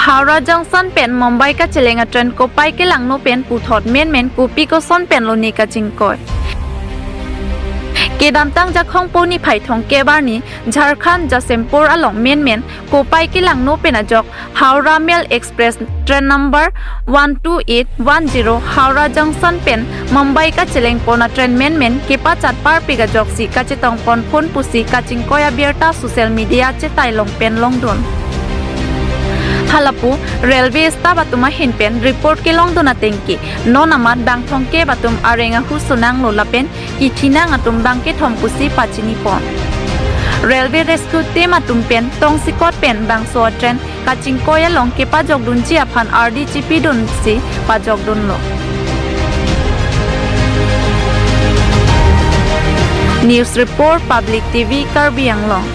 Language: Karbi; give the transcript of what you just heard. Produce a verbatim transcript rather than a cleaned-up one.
Howrah Junction pen Mumbai kacheleng a-train kopai kelangno pen puthot menmen kopi koson pen lone kachingkoi. Kedamtang Jakhong po niphai thomkep arni Jharkhand Jaishampur along menmen kopai kelangno pen ajok Howrah Mail Express train number one two eight one zero Howrah Junction pen Mumbai kacheleng pon a-train menmen kepachat parpik ajoksi kachetong ponphun pusi kachingkoi abirta social media chetai along pen longdun. Halapu railway staff atum ahin pen report kelongdun atengke non amat bang thomkep atum areng ahu sunanglo lapen kichinang atum bang kethom pusi pachini pon. Railway rescue team atum pen tongsekot pen bangso a-train kachingkoi along kepajokdunji aphan ardi chipidunsi pajokdunlo. News report, Public T V, Karbi Anglong.